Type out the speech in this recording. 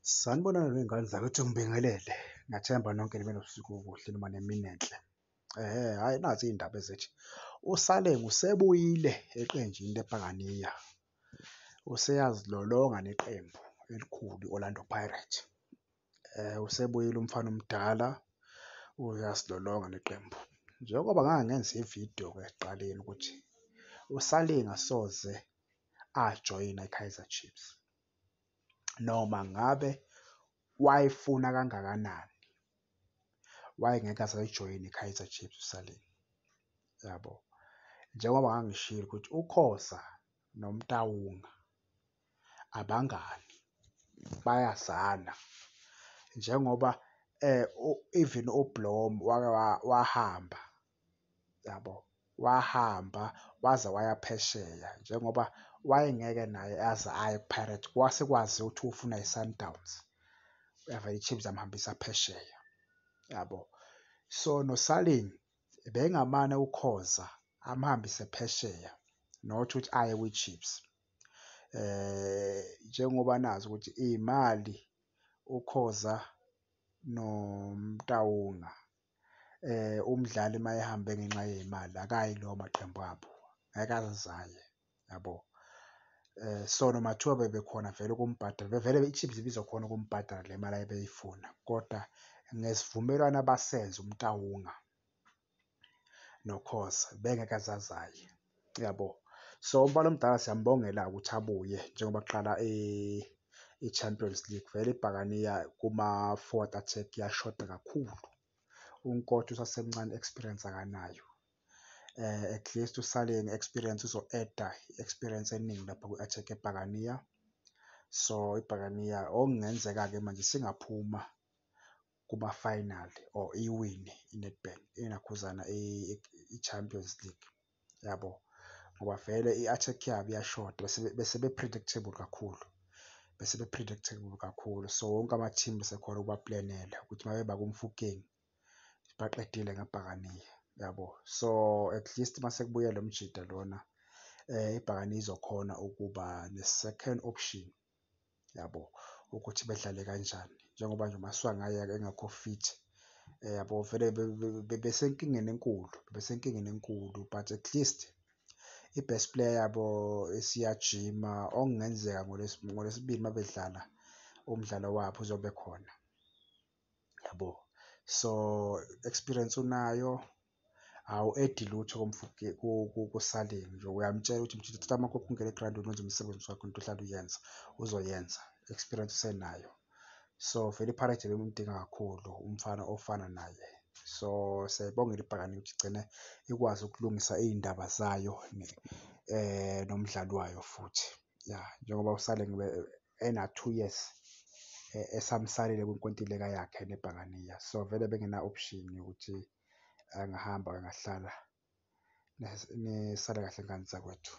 Sanibonani wey'ngane zakithi, ngibingelele. Ngiyathemba nonke nibe nosuku oluhle noma nemini enhle. Ehhe, hhayi nazi iy'ndaba ezithi, uSaleng usebuyile eqenjini leBhakaniya, useyazilolonga neqembu elikhulu i-Orlando Pirates. Usebuyile umfana omdala, uyazilolonga neqembu. Njengoba ngake ngenza ividiyo-ke ekuqaleni ukuthi uSaleng asoze ajoyina i-Kaizer Chiefs noma ngabe wayefuna kangakanani, wayengeke aze ayijoyine i-Kaizer Chiefs uSaleng, yabo. Njengoba ngangishilo ukuthi uKhoza noMotaung abangani, bayazana njengoba even uBlom wake wahamba yabo, wahamba waze waya phesheya njengoba wayengeke naye aze aye ku-Pirates kwase kwaziwa ukuthi ufunwa i-Sundowns, yavele i-Chiefs yamhambisa phesheya, yabo. So, noSaleng ebengamane uKhoza amhambise phesheya not ukuthi aye kwi-Chiefs. Njengoba nazi ukuthi iy'mali uKhoza noMotaung umdlali uma ehambe ngenxa yey'mali akayi kulawo maqembu abo, ngeke aze aye, yabo. So, noma kuthiwa bebekhona vele ukumbhadala bevele i-Chiefs ibizokhona ukumbhadala le mali abeyifuna, kodwa ngesivumelwano abasenza uMotaung noKhoza bengeke aze aye, yabo. So, umfana omdala siyambongela-ke ukuthi abuye njengoba kuqala i-Champions League vele ibhakaniya kuma-forward attack iyashoda kakhulu. UNkotho usasemncane i-experience akanayo. At least uSaleng i-experience uzo-add-a i-experience eningi lapha kwi-attack yebhakaniya. So, ibhakaniya okungenzeka-ke manje isingaphuma kuma-final or iwine i-Nedbank, inakhuzana i-Champions League, yabo. Ngoba vele i-attack yabo iyashoda bese be-predictable kakhulu, bese be-predictable kakhulu. So, wonke ama-team esekhona ukubaplenela ukuthi uma beba kuMofokeng baqedile ngebhakaniya, yabo. So, at least mase kubuye lo mjita lona ibhakaniya izokhona ukuba ne-second option, yabo, ukuthi bedlale kanjani njengoba nje uMaswanganyi engekho fit, yabo. Vele bebesenkingeni enkulu, bebesenkingeni enkulu but at least i-best player yabo isiyajima okungenzeka ngoLwesibili uma bedlala umdlalo wabo uzobe ekhona, yabo. So, experience unayo, awu-edi lutho kuSaleng nje uyamtshela ukuthi mjita thatha amakhokho ungene egrawundini wenze umsebenzi wakho into ohlala uyenza, uzoyenza, i-experience usenayo. So, vele i-Pirates ibimdinga kakhulu umfana ofana naye. So, siyayibongela ibhakaniya ukuthi igcine ikwazi ukulungisa iy'ndaba zayo nomdlali wayo futhi. Ya, njengoba uSaleng ena-two years esamsalele kwinkontileka yakhe nebhakaniya. So, vele ebengena-option yokuthi angahamba or angahlala. Nisale kahle ngane zakwethu.